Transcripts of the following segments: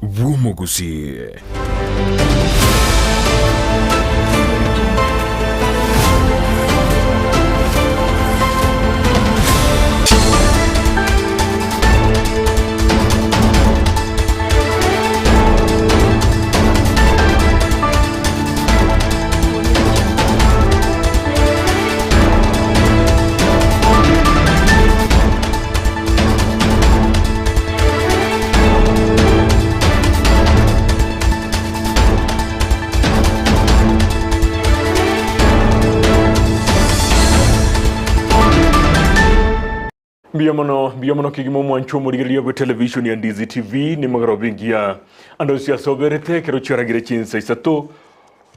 bw'omogusii. Mbuya mono, mbuya mono kegima omwancho omorigereria bwe television ya Ndizi TV nimagoro bengiya ande onsi ase oberete ekero chiaragire chinsa isato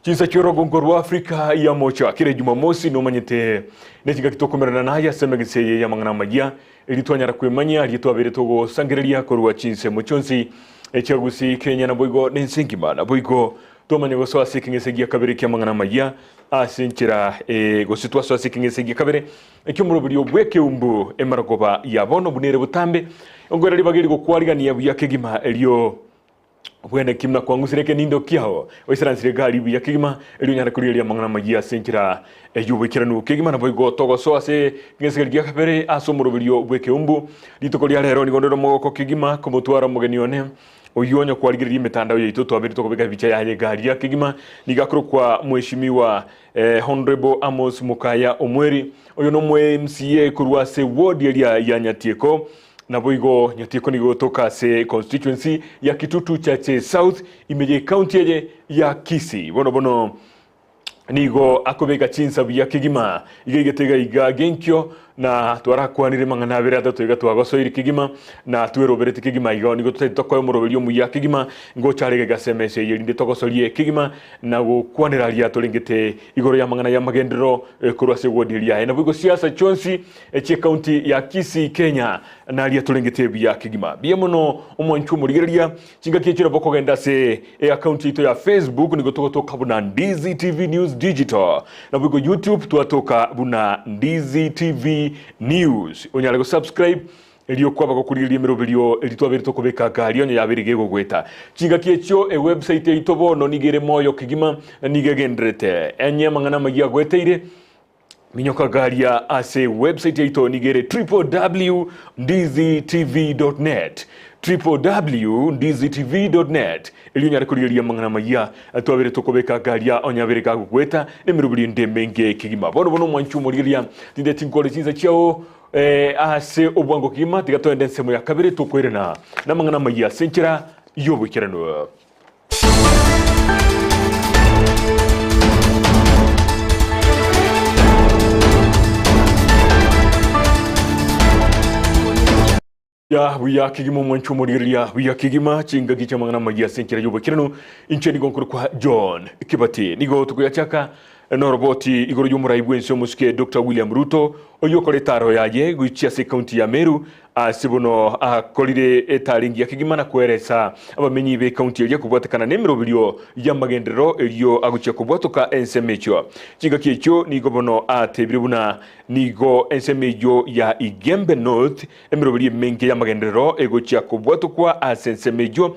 chinsa chi'orogongo rwa Afrika ya mocha kera Jumamosi nomanyete nechingaki tokomerana naye ase emegese eye y'amang'ana amayia Erio twanyara kwemanyia aria twabeire togosangereria korwa chinsemo chionsi echia Gusii, Kenya naboigo nense engima. Naboigo twamanya gosoa ase ekeng'ese gia kabere ki'amang'ana amayia ase enchera eye, gose twasoa ase ekeng'ese gia kabere eki'omoroberio bw'ekeumbu emarogoba ya bono buna ere botambe, ongoera ribaga eri gokwarigania buya kegima erio Bwene ki buna kwang'usire ekenindo kiao, oisaransire egari buya kegima, erio onyare korigereria amang'ana amayia ase enchera y'oboikeranu kegima. Naboigo togosoa ase egesigari gia kabere ase omoroberio bw'ekeumbu. Rituko ria rero nigo ndore omogoko kegima komotwara omogeni one, oyio onye kwarigereria emetandao yaito twabeire tokobeka ebicha yaye egari ya kegima. Nigo akorokwa Mheshimiwa Honourable Amos Mokaya Omweri, oyo nomo MCA korwa ase ward eria ya Nyatieko. Naboigo Nyatieko nigo egotoka ase constituency ya Kitutu Chache South ime ye county eye ya Kisii. Bono bono nigo akobeka chinsa buya kegima iga igete iga iga genkio na twarakwanire mang'ana abere atato iga twagosoire kegima na tweroberete kegima igo nigo totari tokoe omoroberi omuya kegima ngocha are iga ase emesa eye erinde togosorie kegima na gokwanera aria torengete igoro y'amang'ana y'amagenderero korwa ase ewodi eria yaye. Naboigo siasa chionsi Chi'ecounty ya Kisii, Kenya, naria torengete buya kegima. Buya mono omwanchwa omorigereria, chingaki echio nabo okogenda ase eaccount yaito ya Facebook nigo togotoka buna Ndizi TV News Digital. Naboigo YouTube twatoka buna Ndizi TV News. Onyare gosubscribe erio kwaba gokorigereria emeroberio eri twabeire tokobeka aka aria onye yabeire gegogoeta. Chingaki echio ewebsite yaito bono nigo ere moyo kegima na nigo egendererete. Enye amang'ana amayia agoeteire Minyoka garia ase website yaito nigo ere www.ndizitv.net www.ndizitv.net erio onyare korigereria amang'ana amayia twabere tokobeka garia onye abere gagogoeta nemeroberi ende emenge kegima. Bono bono omwanchi omorigereria tindeti nkore chinsa chiao eh, ase obwango kegima tiga toende ensemo ya kabere tokoirana namang'ana amayia ase enchera y'oboikeranu. Ya buya kegima omwancho omorigereria buya kegima chingaki chi'amang'ana amayia ase enchera y'oboikeranu inche nigo nkorokwa John Kibati nigo tokoyachaka noroboti igoro y'omorai bw'ense omosike Dr William Ruto oyio okora etaro yaye goichia ase ekaunti ya Meru Ase bono akorire etari engiya kegima na kweresa abamenyi b'ekaunti eria kobwatekana nemeroberio y'amagenderero erio agochia kobwatoka ensemo echio. Chingaki echio nigo bono atebire buna nigo ensemo eyio ya Igembe North emeroberio emenge y'amagenderero egochia kobwatokwa ase ensemo eyio.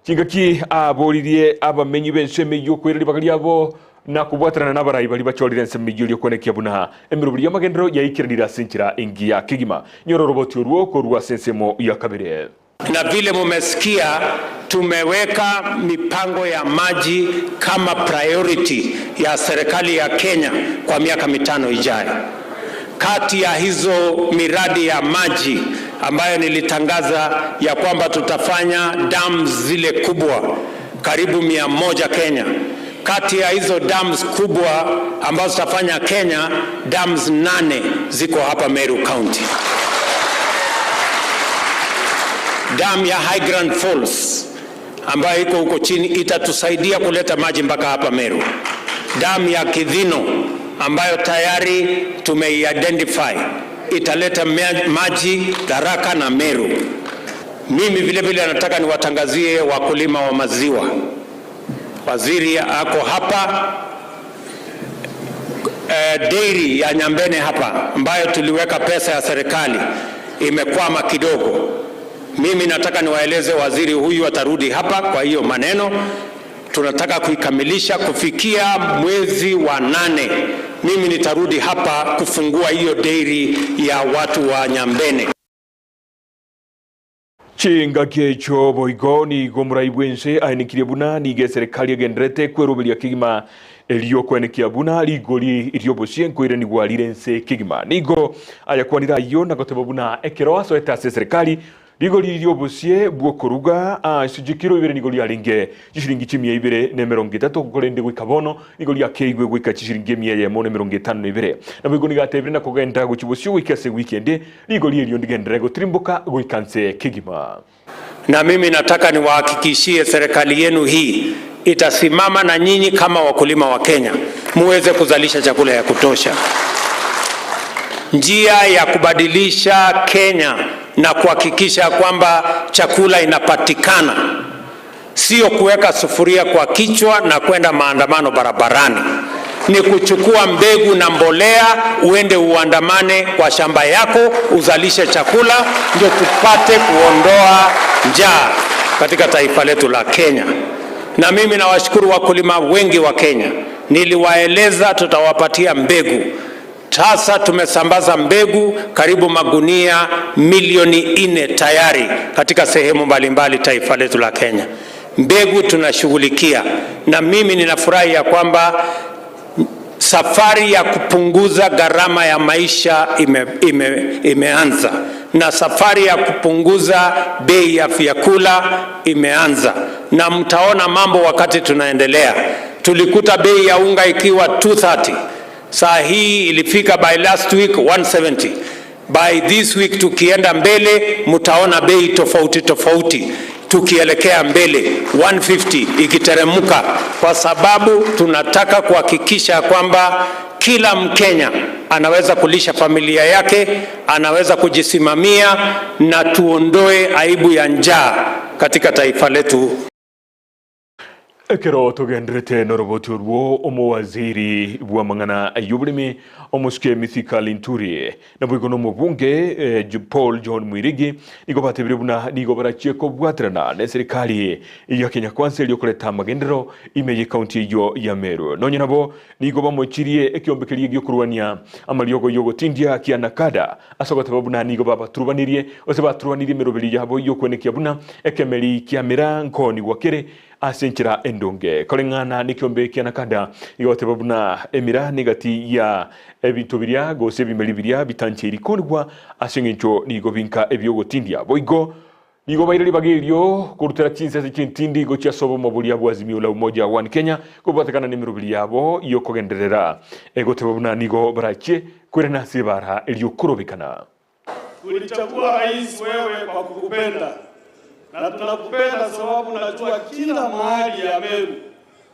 Chingaki aboririe abamenyi b'ensemo eyio okoira ribaga riabo na kobwatanana nabarai baria bachorire ensemo eyio erio koenekia buna emeroberi y'amagenderero yaikeranire ase enchera engiya kegima. Nyora oroboti orwo korwa ase ensemo ya kabere. Na vile mumesikia tumeweka mipango ya maji kama priority ya serikali ya Kenya kwa miaka mitano ijayo. Kati ya hizo miradi ya maji ambayo nilitangaza ya kwamba tutafanya dams zile kubwa karibu 100 Kenya. Kati ya hizo dams kubwa ambazo tutafanya Kenya, dams 8 ziko hapa Meru County. Dam ya High Grand Falls ambayo iko huko chini itatusaidia kuleta maji mpaka hapa Meru. Dam ya Kithino ambayo tayari tumeidentify italeta maji Tharaka na Meru. Mimi vile vile nataka niwatangazie wakulima wa maziwa. Waziri ako hapa. Dairy ya Nyambene hapa ambayo tuliweka pesa ya serikali imekwama kidogo. Mimi nataka niwaeleze waziri huyu atarudi hapa kwa hiyo maneno tunataka kuikamilisha kufikia mwezi wa nane. Mimi nitarudi hapa kufungua hiyo dairy ya watu wa Nyambene. Chingaki echio boigo nigo omorai bwense aenekirie buna nigo eserekari egenderete kweroberia kegima erio koenekia buna rigori riobosie nkoiranigwa rire nse kegima. Nigo ayakwanire ayio na goteba buna ekero asoete ase eserekari rigori riobosie bwokoruga ase chikiro ibere nigo riarenge chishiringi chimia ibere na emerongo etato korende goika bono nigo riakeigwe goika chishiringi emia eyemo na emerongo etano na ibere. Naboigo nigo atebire na kogenda gochia bosio goika ase ewiki ende Rigori erio ndigenderere gotirimboka goika nse kegima. Na mimi nataka niwahakikishie serikali yenu hii itasimama na nyinyi kama wakulima wa Kenya muweze kuzalisha chakula ya kutosha. Njia ya kubadilisha Kenya na kuhakikisha kwamba chakula inapatikana sio kuweka sufuria kwa kichwa na kwenda maandamano barabarani, ni kuchukua mbegu na mbolea uende uandamane kwa shamba yako uzalishe chakula, ndio tupate kuondoa njaa katika taifa letu la Kenya. Na mimi nawashukuru wakulima wengi wa Kenya, niliwaeleza tutawapatia mbegu. Sasa tumesambaza mbegu karibu magunia milioni nne tayari katika sehemu mbalimbali taifa letu la Kenya. Mbegu tunashughulikia, na mimi ninafurahi ya kwamba safari ya kupunguza gharama ya maisha ime, ime, imeanza na safari ya kupunguza bei ya vyakula imeanza, na mtaona mambo wakati tunaendelea. Tulikuta bei ya unga ikiwa 230 saa hii ilifika by last week 170. By this week tukienda mbele mtaona bei tofauti tofauti tukielekea mbele 150 ikiteremka, kwa sababu tunataka kuhakikisha kwamba kila Mkenya anaweza kulisha familia yake, anaweza kujisimamia na tuondoe aibu ya njaa katika taifa letu. Ekero togenderete noroboti orwo, omowaziri bw'amang'ana ay'oboremi, omosike Mithika Linturi, naboigo nomobunge Paul John Mwirigi nigo batebire buna nigo barachie kobwaterana neserikali ya Kenya Kwanza erio koreta amagenderero ime y'ecounty eyio ya Meru. Nonye nabo nigo bamochirie ekiombe keria giokorwania amariogo y'ogotindia kia Nakada ase ogoteba buna nigo babaturubanirie gose baturubanirie emeroberi yabo y'okwenekia buna ekemeri kia miraa nkoonigwa kere Ase enchera endonge, koreng'ana nekiombe kia Nakada, igo goteba buna emira negati ya ebinto biria gose ebimeri biria bitancheiri konigwa ase engencho nigo binka ebiogotindia. Boigo nigo baire ribaga erio korutera chinsese chi'entindi gochia ase obomo boria bwa Azimio la Umoja One Kenya kobwatekana nemeroberi yabo yokogenderera egoteba buna nigo barachie koirana ase ebara erio korobekana. Tulichagua rais wewe kwa kukupenda na tunakupenda sababu najua kila mahali ya Meru,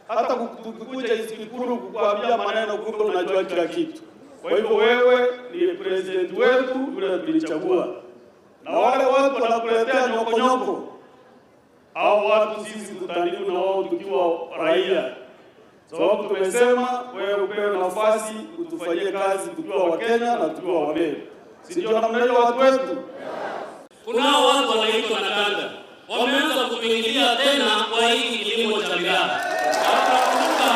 hata tukikuja Isikikuru kukuambia maneno, kumbe unajua kila kitu. Kwa hivyo wewe ni president wetu yule tulichagua, na wale watu wanakuletea nyokonyoko, au watu sisi tutaliu na wao tukiwa raia, sababu tumesema wewe upewe nafasi utufanyie kazi tukiwa Wakenya na tukiwa Wameru, si ndio namna hiyo watu wetu? Kunao watu wanaitwa Nakanda wameanza kutuingilia tena kwa hii kilimo cha miraa. Na tunakumbuka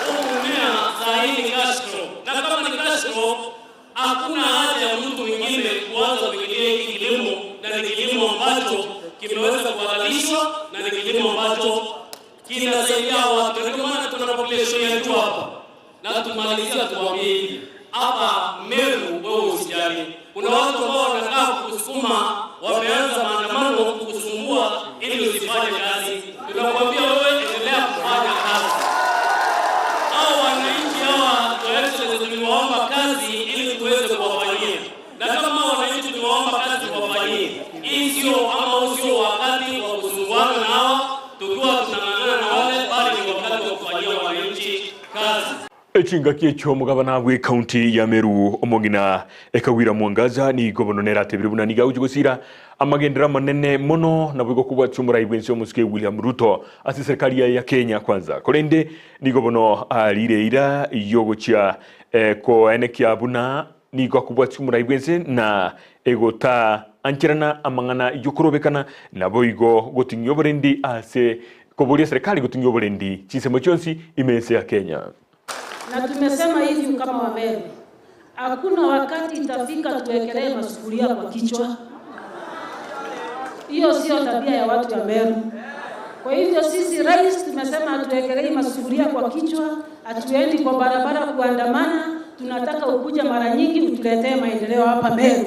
huu mmea saa hii ni cash crop, na kama ni cash crop, hakuna haja ya mtu mwingine kuanza kuingilia hiki kilimo, na ni kilimo ambacho kimeweza kuhalalishwa na ni kilimo ambacho kinasaidia watu, na ndio maana tuna population ya juu hapa. Na tumalizia tuwaambie hivi hapa Meru, wewe usijali, kuna watu ambao wanakaa kukusukuma, wameanza maandamano kukusumbua ili usifanye kazi. Tunakwambia wewe endelea kufanya kazi. Hao wananchi hawa tumewaomba kazi ili tuweze kuwafanyia, na kama wananchi tumewaomba kazi kuwafanyia, hii sio ama sio wakati wa kusumbuana na hawa tukiwa tunang'ang'ana na wale, bali ni wakati wa kufanyia wananchi kazi. Echingaki echio omogabana bw'ecounty ya Meru omong'ina Kawira Mwangaza nigo bono neratebire buna nigo agochia gosira amagenderero amanene mono naboigo kobwatia omorai bwense omosike William Ruto ase eserikali yaye ya Kenya Kwanza korende nigo bono arire eira yogochia koenekia buna. nigo akobwatia omorai bw'ense na egota ancherana amang'ana y'okorobekana, naboigo goting'ia oborendi ase koboria serikali goting'ia oborendi chinsemo chionsi ime ense ya Kenya. Na tumesema hivi kama Wameru, hakuna wakati itafika tuwekelee masufuria kwa kichwa. Hiyo sio tabia ya watu wa Meru. Kwa hivyo sisi rais tumesema hatuwekelei masufuria kwa kichwa, hatuendi kwa barabara kuandamana. Tunataka ukuja mara nyingi utuletee maendeleo hapa Meru.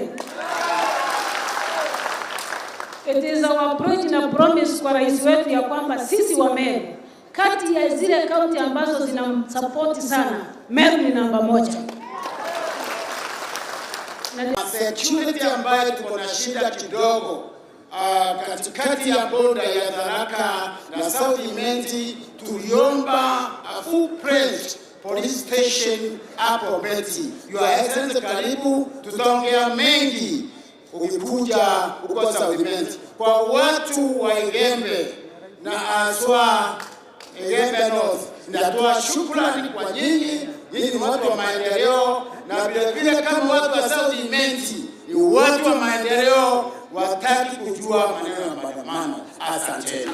It is our pledge na promise kwa rais wetu ya kwamba sisi wa Meru, kati ya zile kaunti ambazo zinamsupport sana, Meru ni namba moja. Na Security ambayo tuko na shida kidogo katikati ya boda ya Tharaka na South Imenti, tuliomba a full fledged police station hapo Mbeti. Your Excellency, karibu, tutaongea mengi ukikuja huko South Imenti. Kwa watu wa Igembe na aswa Igembe North, natoa shukrani kwa nyinyi. Nyinyi ni watu wa maendeleo, na vile vile kama watu wa South Imenti ni watu wa maendeleo, wataki kujua maneno ya maandamano. Asanteni.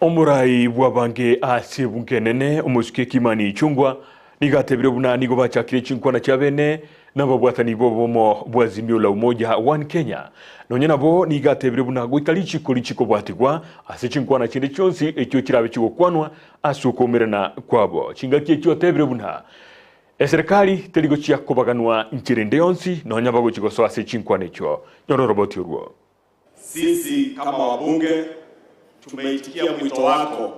Omorai bw'abange ase ebunge enene, omosike Kimani Ichung'wa, nigo atebire buna nigo bachakire chinkwana chiabene nababwatani b'obomo bwa Azimio la Umoja One Kenya. Nonya nabo nigo atebire buna goika richiko richikobwatigwa ase chinkwana chinde chionsi echio chirabe chigokwanwa ase okoumerana kwabo. Chingaki echio atebire buna eserekari teri gochia kobaganwa nchera ende yonsi nonya bagochia gosoa ase chinkwana echio. Nyora oroboti orwo. Sisi kama wabunge tumeitikia mwito wako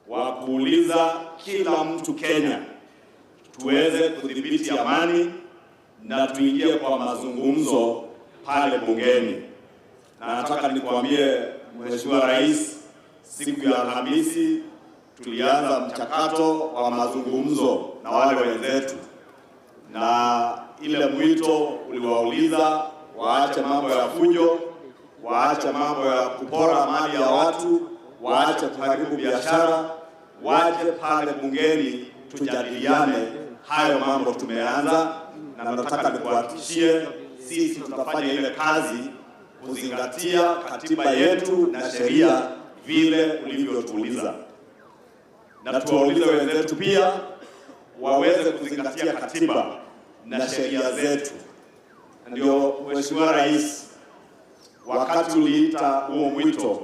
wa kuuliza kila mtu Kenya tuweze kudhibiti amani na tuingie kwa mazungumzo pale bungeni. Na nataka nikuambie Mheshimiwa Rais, siku ya Alhamisi tulianza mchakato wa mazungumzo na wale wenzetu, na ile mwito uliwauliza waache mambo ya fujo, waache mambo ya kupora mali ya watu, waache kuharibu biashara, waje pale bungeni tujadiliane hayo mambo. Tumeanza na nataka nikuhakikishie sisi tutafanya ile kazi kuzingatia katiba yetu na sheria vile ulivyotuuliza, na tuwaulize wenzetu pia waweze kuzingatia katiba na sheria zetu. Ndio Mheshimiwa Rais, wakati uliita huo mwito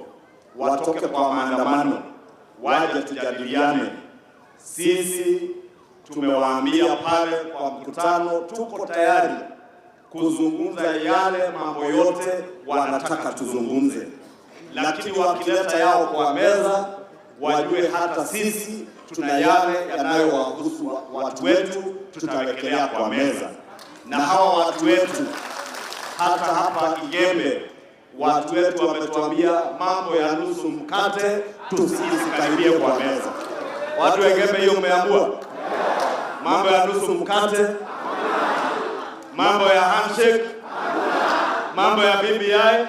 watoke kwa maandamano waje tujadiliane, sisi tumewaambia pale kwa mkutano tuko tayari kuzungumza yale mambo yote wanataka tuzungumze, lakini wakileta yao kwa meza wajue hata sisi tuna yale yanayowahusu watu wetu tutawekelea kwa meza. Na hawa watu wetu hata hapa Igembe watu wetu wametuambia mambo ya nusu mkate tusikaribie kwa meza. Watu wa Igembe, hiyo mmeamua mambo ya nusu mkate, mambo ya handshake, mambo ya BBI,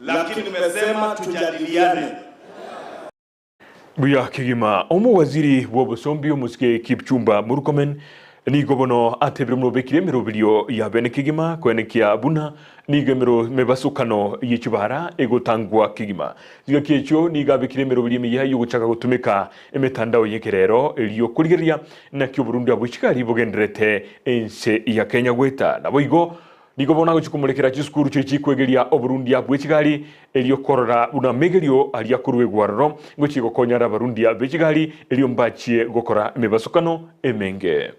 lakini nimesema tujadiliane. Buya kegima, omowaziri bw'obosombi omosike Kipchumba Murkomen nigo bono atebire buna obekire emeroberio ya bene kegima koenekia buna nigo emero mebasukano ye chibara egotangwa kegima. Chingaki echio nigo abekire emeroberio emiya yogochaka gotumeka emetandao y'ekerero erio korigereria naki oborundi abwo chigari bogenderete ense ya Kenya goeta. Naboigo nigo bono agochia komorekera chisukuru chiria chikwegeria oborundia bwe chigari erio korora buna amegerio aria akoruegwa aroro ngochia gokonyara abarundia be chigari erio mbachie gokora emebasokano emenge.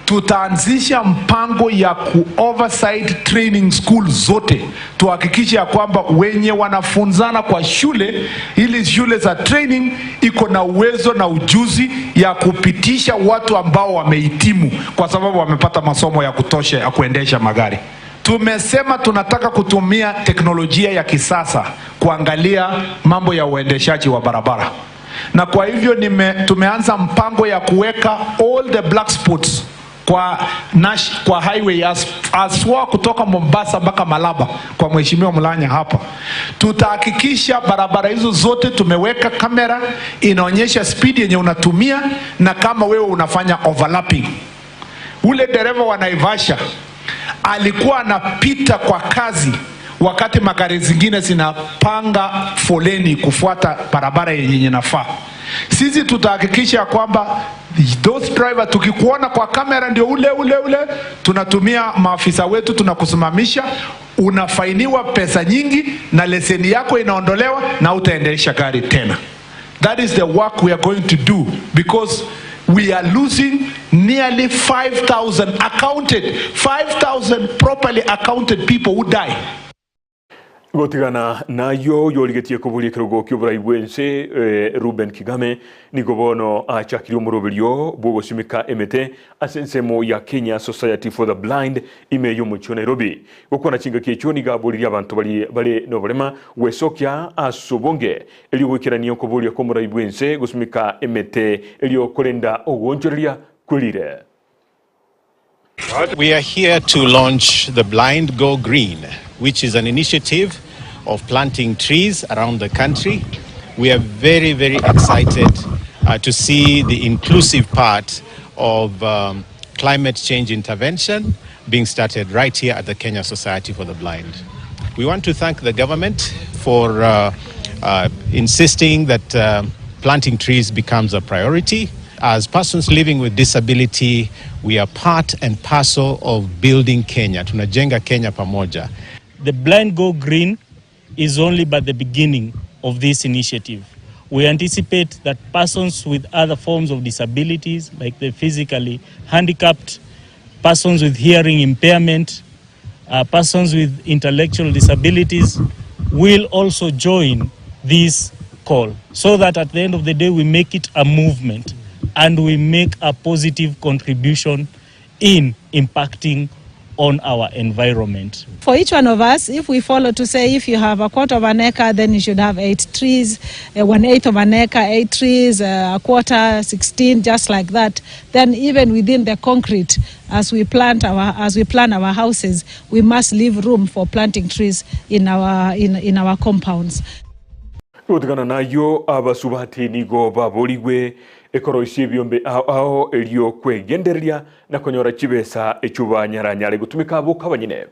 Tutaanzisha mpango ya ku oversight training school zote, tuhakikishe ya kwamba wenye wanafunzana kwa shule, ili shule za training iko na uwezo na ujuzi ya kupitisha watu ambao wamehitimu, kwa sababu wamepata masomo ya kutosha ya kuendesha magari. Tumesema tunataka kutumia teknolojia ya kisasa kuangalia mambo ya uendeshaji wa barabara, na kwa hivyo tumeanza mpango ya kuweka all the black spots kwa highway as Haswa kutoka Mombasa mpaka Malaba kwa Mheshimiwa Mulanya hapa. Tutahakikisha barabara hizo zote tumeweka kamera inaonyesha speed yenye unatumia na kama wewe unafanya overlapping. Ule dereva wa Naivasha alikuwa anapita kwa kazi wakati magari zingine zinapanga foleni kufuata barabara yenye inafaa. Sisi tutahakikisha kwamba those driver, tukikuona kwa kamera ndio ule ule ule, tunatumia maafisa wetu, tunakusimamisha, unafainiwa pesa nyingi na leseni yako inaondolewa na utaendesha gari tena. That is the work we are going to do because we are losing nearly 5,000 accounted, 5,000 properly accounted people who die. Gotigana nayo yorigetie kuburia ekerogo kia oborai bwense eh, Ruben Kigame nigo bono achakirie omoroberio bwogosimika emete ase ensemo ya Kenya Society for the Blind ime y'omochie o Nairobi. Gokwana chingaki echio nigo aboririe abanto baria bare noborema gwesokia ase obonge erio goikerania okoboria kw'omorai bwense gosimika emete erio korenda ogoonchoreria kwerire. We are here to launch the Blind Go Green, which is an initiative of planting trees around the country. We are very, very excited to see the inclusive part of climate change intervention being started right here at the Kenya Society for the Blind. We want to thank the government for insisting that planting trees becomes a priority. As persons living with disability, we are part and parcel of building Kenya. Tunajenga Kenya pamoja. The Blind Go Green is only but the beginning of this initiative. We anticipate that persons with other forms of disabilities, like the physically handicapped, persons with hearing impairment, persons with intellectual disabilities, will also join this call, so that at the end of the day we make it a movement and we make a positive contribution in impacting on our environment. For each one of us, if we follow to say if you have a quarter of an acre, then you should have 8 trees, 1/8 of an acre, 8 trees, a quarter, 16, just like that. Then even within the concrete, as we plan our houses, we must leave room for planting trees in our compounds. Gotigana nayo abasubati nigo baborigwe ekoroisia ebiombe ao ao erio kwegendereria na konyora chibesa echio banyaranyare gotumika abo kabanyene.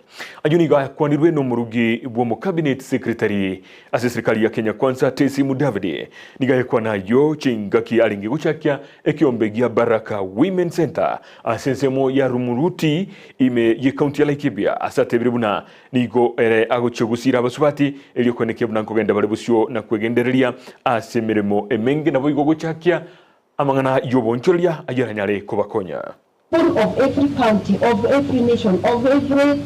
Ayo nigo akwanirwe n'omurugi bw'omu cabinet secretary ase serikali ya Kenya Kwanza Tesi Mudavadi. Nigo ayekwa nayo chingaki arenge gochakia ekiombe gia Baraka Women Center ase ensemo ya Rumuruti ime ye county ya Laikipia ase atebire buna nigo ere agochia gosira abasubati erio kwenekia buna nkogenda bare bosio na kwegendereria ase emeremo emenge nabo igo gochakia amang'ana y'obonchoreria ayaranyare kobakonya. Of every county, of every nation, of every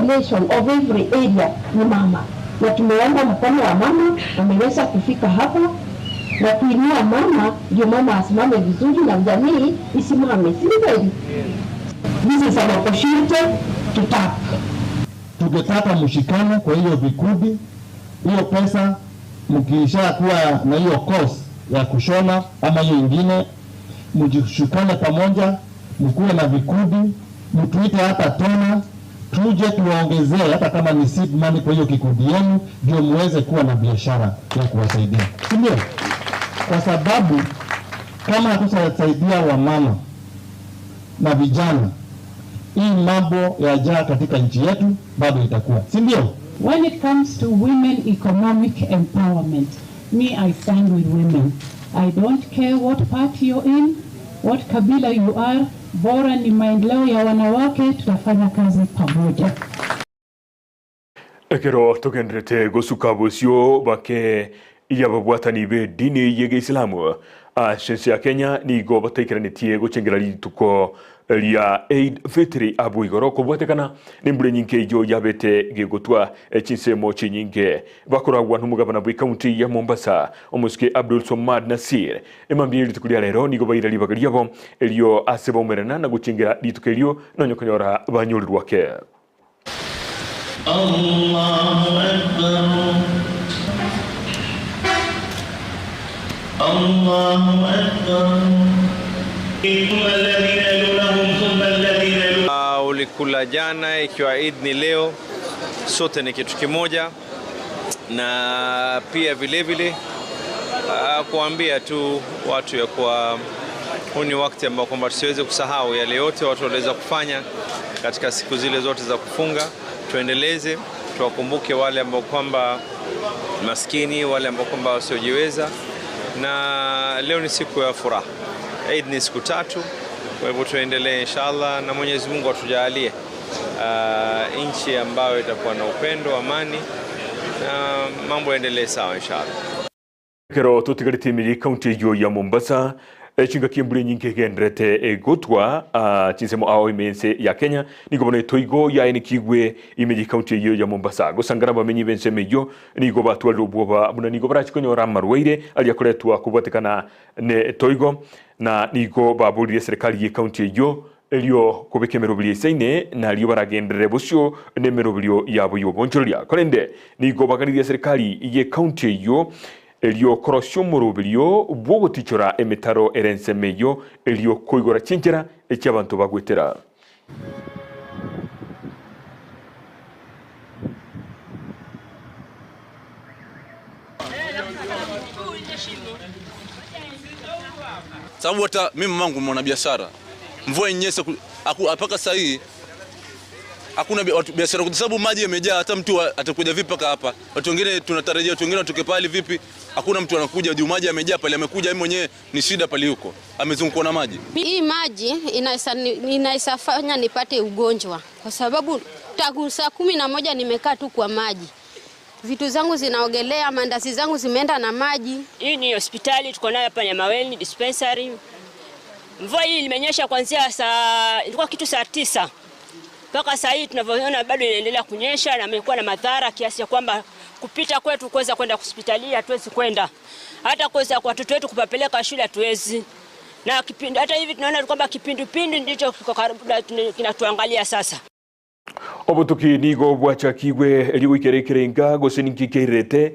nation, of every area ni mama. Na tumeomba mkono wa mama, ameweza kufika hapa na kuinua mama, ndio mama asimame vizuri na jamii isimame, si kweli? This is an opportunity to tap. Tungetaka mshikane kwa hiyo vikundi, hiyo pesa mkisha kuwa na hiyo course ya kushona ama hiyo ingine, mjishikane pamoja, mkuwe na vikundi, mtuite hapa tena tuje tuwaongezee hata kama ni seed money kwa hiyo kikundi yenu, ndio muweze kuwa na biashara ya kuwasaidia, si ndio? Kwa sababu kama hatutasaidia wamama na vijana, hii mambo ya njaa katika nchi yetu bado itakuwa, si ndio? When it comes to women economic empowerment, me, I stand with women. I don't care what party you're in, what kabila you are, bora ni maendeleo ya wanawake, tutafanya kazi pamoja. Ekero togenderete gosuka bosio bake yababwatani be dini ye Giislamu ase ya Kenya nigo bataikeranetie gochengera rituko ria Eid Fitri abu igoro kobwatekana n'imbura nyinge ijo yabete gigutwa chinsemo chinyinge bakoragwa n'umugabana bwi county ya Mombasa omusike Abdul Somad Nasir emambia rituko ria rero nigo baira ribaga riabo erio ase baumerana na gochengera rituko erio nonye konyora banyorirwake. Allahu Akbar. Allahu Akbar. Thumma alladhina yalunahum thumma alladhina yalunahum. Tulikula jana, ikiwa Eid ni leo, sote ni kitu kimoja, na pia vile vile kuambia tu watu ya kuwa huu ni wakati ambao kwamba tusiweze kusahau yale yote watu waliweza kufanya katika siku zile zote za kufunga. Tuendeleze, tuwakumbuke wale ambao kwamba maskini, wale ambao kwamba wasiojiweza, na leo ni siku ya furaha. Eid ni siku tatu, kwa hivyo tuendelee inshallah, na Mwenyezi Mungu atujalie nchi ambayo itakuwa na upendo, amani na mambo yaendelee sawa inshallah. Kero tutigarĩtie mĩri kaunti iyo ya Mombasa chingaki embura nyinge egenderete gotwa chinsemo ao imense ya Kenya nigo bono etoigo yaenikigwe imeri kaunti iyo ya Mombasa gosangara bamenyi bensemo eywo nigo batwarire obwoba buna nigo barachikonyora amarwaire aria akoretwa kobwatekana ne toigo na nigo baboririe serikali ye kaunti eywo erio kobeka emeroberio esaine nario baragenderere bosio na emeroberio yabo ya obonchoreria korende nigo baganirie serikali ye kaunti eywo erio korosia omoroberio bwogotichora emetaro ere ensemo eywo erio koigora chinchera echi abanto bagwetera. Sababu hata mimi mamangu mwanabiashara, mvua inyeshe mpaka sasa hii hakuna biashara kwa sababu maji yamejaa. Hata mtu atakuja vipi mpaka hapa? Watu wengine tunatarajia watu wengine watoke pale vipi? Hakuna mtu anakuja juu maji yamejaa pale, amekuja yeye mwenyewe ni shida pale yuko amezungukwa na maji. Hii maji inaweza fanya nipate ugonjwa kwa sababu tangu saa 11 nimekaa tu kwa maji. Vitu zangu zinaogelea, mandazi zangu zimeenda na maji. Hii ni hospitali tuko nayo hapa Nyamaweni dispensary. Mvua hii imenyesha kuanzia saa, ilikuwa kitu saa 9 mpaka saa hii tunavyoona bado inaendelea kunyesha na imekuwa na madhara kiasi ya kwamba kupita kwetu kuweza kwenda hospitali hatuwezi kwenda. Hata kuweza kwa watoto wetu kupapeleka shule hatuwezi. Na kipindi hata hivi tunaona kwamba kipindupindu ndicho kiko karibu na kinatuangalia sasa. Obotuki nigo bwachakigwe erigoikerekerenga gose ninkikeirete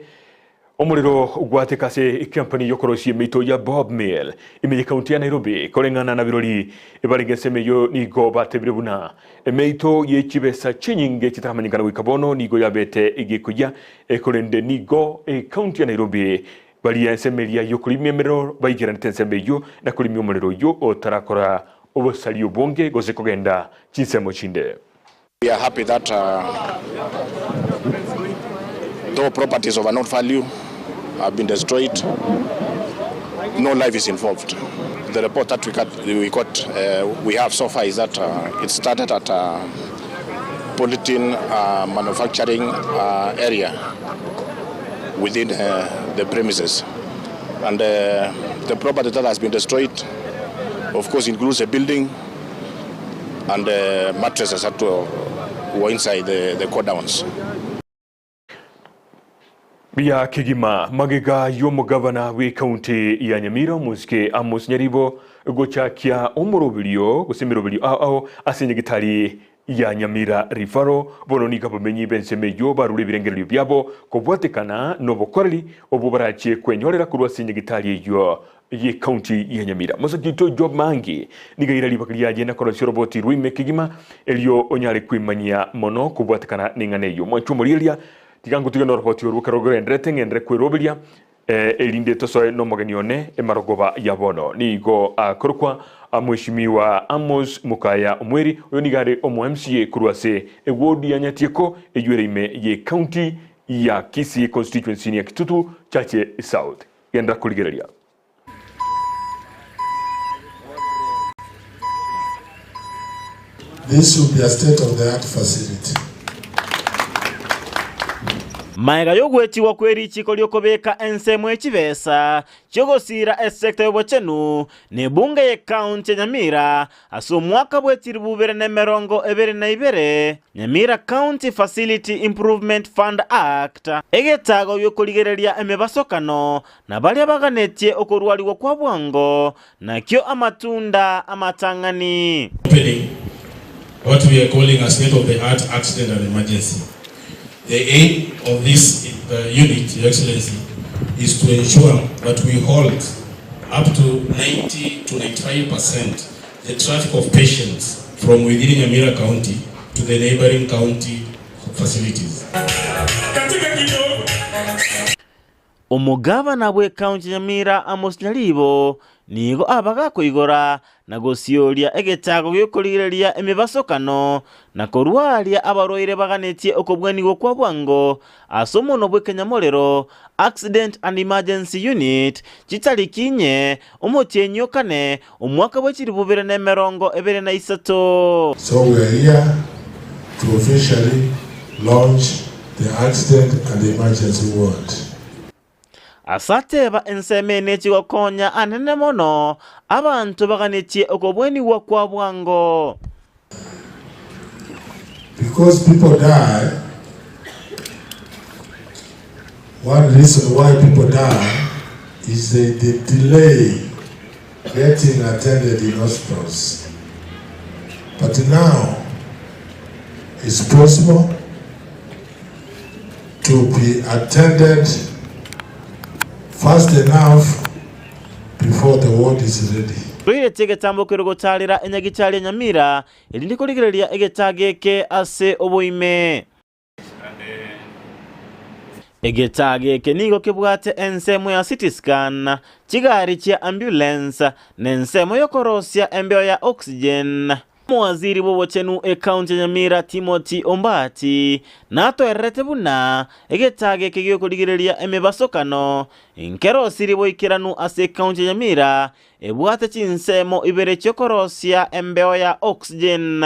omuriro gwatekase ikampani yokorosia emito ya Bob Mill ime kaunti ya Nairobi koreng'ana na birori ebarenge ensemo eyo nigo batebire buna emeito ye chibesa chinyinge chitaramanyikana goika bono nigo yabete egekuya ekorende nigo ekaunti ya Nairobi baria ensemo eria yokorimia emerero baigeranete ensemo eyo na korimia omorero oyo otarakora obosari obonge gose kogenda chinsemo chinde. We are happy that though properties of unknown value have been destroyed, no life is involved. The report that we have so far is that it started at a polythene manufacturing area within the premises, and the property that has been destroyed, of course, includes a building and mattresses that were inside the godowns. Bia kigima magega y'omugabana w'ekaunti ya Nyamira Musike Amos Nyaribo gochakia omoroberio gose emeroberio ao ao ase nyagitari ya Nyamira Rifaro bono niga bamenyi b'ensemo eywo barure ebirengererio biabo kobwatekana n'obokoreri obwo barachie kwenyorera korwa ase nyagitari eywo ye kaunti ya Nyamira. Mosakito Job Mangi nigaira ribaka riaye na korosia roboti rwime kigima erio onyare kwimanyia mono kobwatekana n'eng'ana eywo. Mwancho omorieria tiga ngũtige na roboti orwo ekero ogenderete ng'endere kweroberia erinde tosoe na omogeni one emarogoba ya bono. Nigo akorokwa Mheshimiwa Amos Mukaya Omweri oyo nigo are omo MCA korwa ase eward ya Nyatieko eywo ere ime ye county ya Kisii constituency ya Kitutu Chache South. Genda kurigereria. This will be a state-of-the-art facility. Maega yogwechigwa kwerichiko riokobeka ensemo echibesa chiogosira esekta y'obochenu ne bunge ye county ya Nyamira ase omwaka bw'echiri bubere na emerongo ebere na ibere Nyamira County Facility Improvement Fund Act egetago giokorigereria emebasokano na baria baganetie okorwarigwa kwa bwango nakio amatunda amatang'ani. Opening what we are calling a state-of-the-art accident and emergency. The aim of this unit, Your Excellency, is to ensure that we hold up to 90 to 95% the traffic of patients from within Nyamira County to the neighboring county facilities. Omogabana bw'ekaunti ya Nyamira Amos Nyaribo nigo aba gakoigora na gosioria egechago gi'okorigereria emebasokano na korwaria abarwaire baganetie okobwanigwa kwa bwango ase omonwa bw'ekenyamorero, Accident and Emergency Unit, chitariki inye, omotienyi o kane, omwaka bwe chilifu bibere na emerongo ebere na isato. So we are here to officially launch the accident and emergency ward. Ase ateba ensemo eye nechigokonya anene mono abanto baganetie okobwenigwa kwa bwango. Because people die, one reason why people die is they, they delay getting attended in hospitals. But now, it's possible to be attended fast enough before the ward is ready. Toiretie egetambo keria gotaarera enyagichari ya Nyamira, erinde korigereria egetaa eke ase oboime. Egetaa eke nigo kebwate ensemo ya CT scan, chigari chia ambulance, na ensemo y'okorosia embeo ya oxygen. Omowaziri bw'obochenu ekaunti ya Nyamira Timothy Ombati natoererete buna egetaa eke giokorigereria emebasokano nkerosirie boikeranu ase ekaunti ya Nyamira ebwate chinsemo ibere chiokorosia embeo ya oxygen.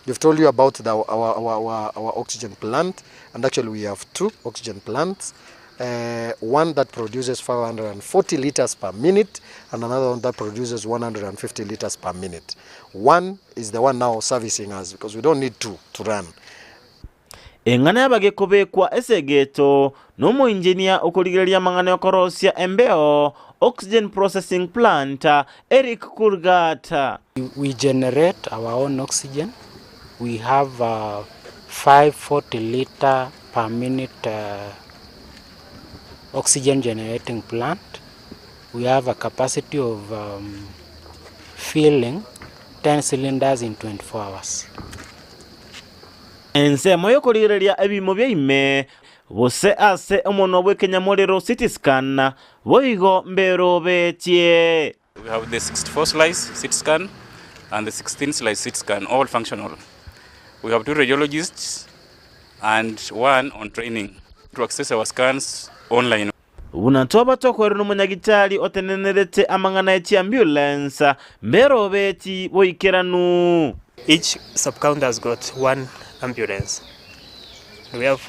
We've told you about the, our, our, our, our oxygen plant, and actually we have two oxygen plants. One that produces 540 liters per minute and another one that produces 150 liters per minute. One is the one now servicing us because we don't need two to run. Eng'ana y'abagekobekwa esegeto nomoinjinia okorigereria amang'ana y'okorosia embeo, Oxygen Processing Plant, Eric Kurgat. We generate our own oxygen. We have a 540 liter per minute oxygen generating plant. We have a capacity of filling 10 cylinders in 24 hours. Ensemo y'okorigereria ebiimo bia ime, gose ase omonwa bw'ekenyamorero CT scan, boigo mberobetie. We have the 64 slice CT scan and the 16 slice CT scan, all functional. We have two radiologists and one on training to access our scans online. Buna twaba tokoirwa nomonyagitari otenenerete amang'ana e chiambulance, mberobeti boikeranu. Each sub-county has got one ambulance. We have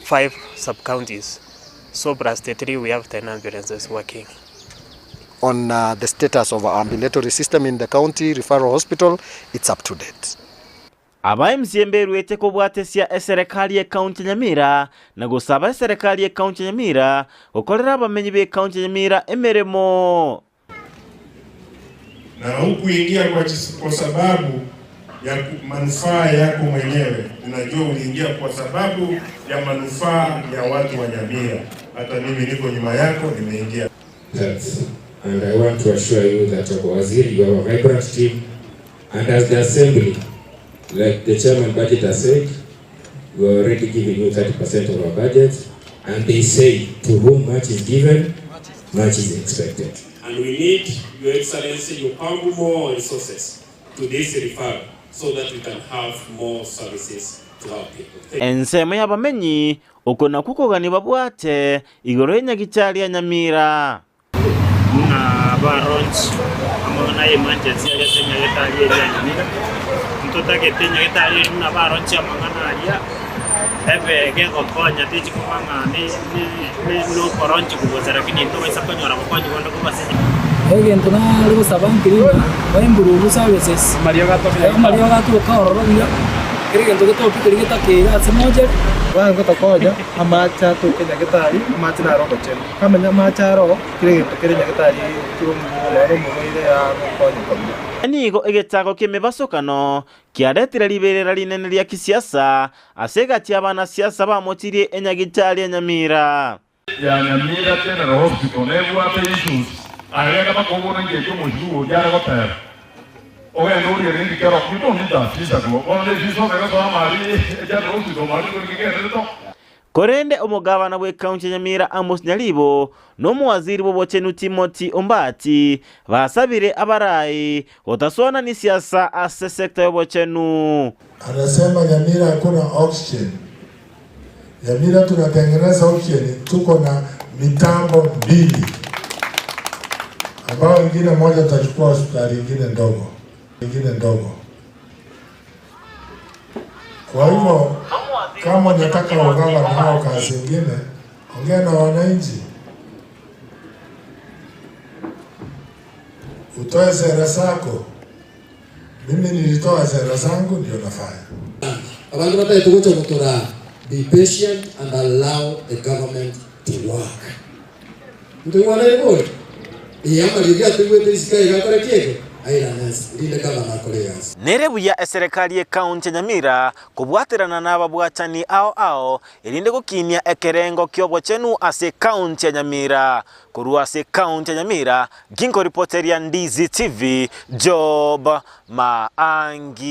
five sub-counties. So plus the three, we have 10 ambulances working. On the status of our ambulatory system in the county referral hospital, it's up to date. Aba MCA mberuete kobwatesia eserekari y'ekaunti ya Nyamira na gosaba eserekari y'ekaunti ya Nyamira gokorera abamenyi b'ekaunti ya Nyamira emeremo. Na hukuingia kwa sababu ya manufaa yako mwenyewe. Unajua uliingia kwa sababu ya manufaa ya watu wa Nyamira. Hata mimi niko nyuma yako, nimeingia. That, and I want to assure you that Waziri, you have a vibrant team, and as the assembly, like the chairman budget has said, we are already giving you 30% of our budget, and they say to whom much is given, much is expected. And we need, Your Excellency, you pump more resources to this referral so that we can have more services to our people. Thank you. Ensemo y'abamenyi, oko nakwo okogania babwate igoro y'enyagichari ya Nyamira. Buna ba launch amang'ana ya emergency aria ase enyagetari eria ya Nyamira, ntotagete enyagetari eria buna ba launch amang'ana aria, ebe gegokonya techi koba ng'a ne ne ne okolaunch gocha lakini ntobaisa konyora bokonyi bonde korwa ase Egento nare gosaba nkeri ng'a ba improve services, amariogo aturuka ororo buya, kera egento getoke keria getakeire ase mochari. Abanto gotokonya amache atoke nyagetari, amache naro obochenu. Amanya amache aro, kera egento kere nyagetari kire omorware omorwaire agokonyeka buya. Nigo egetago ki'emebasokano kiaretire riberera rinene ria kisiasa ase egati y'abanasiasa bamochirie enyagitari ya Nyamira. Ya Nyamira General Hospital nebwate issues aria bakobora ngecho omochie oria are goteba. Ogende orie rende kero you don't need a visa go bono ne visa obere gosoa amari general hospital mari kori kegenderete. Korende omogabana bw'ekaunti ya Nyamira Amos Nyaribo na omowaziri bw'obochenu Timothy Ombati basabire abarai gotasoanani siasa ase sector y'obochenu. Anasema Nyamira hakuna oxygen. Nyamira tunatengeneza oxygen, tuko na mitambo mbili ambayo ingine moja tutachukua hospitali ingine ndogo ingine ndogo. Kwa hivyo kama unataka ugavana hao kazi ingine, ongea na wananchi, utoe sera zako. Mimi nilitoa sera zangu, ndio nafanya. Abantu batari gocha gotora be patient and allow the government to work. Ntuigwana ribori iyama riria tuigwete isika igakora kiege aira nesi rinde gavana akore egasi. Nere buya eserekari y'ekaunti ya Nyamira kobwaterana na ababwatani ao ao erinde gokinia ekerengo kia obochenu ase ekaunti ya Nyamira. Korwa ase ekaunti ya Nyamira, ginkoripoteria Ndizi TV, Job Maangi.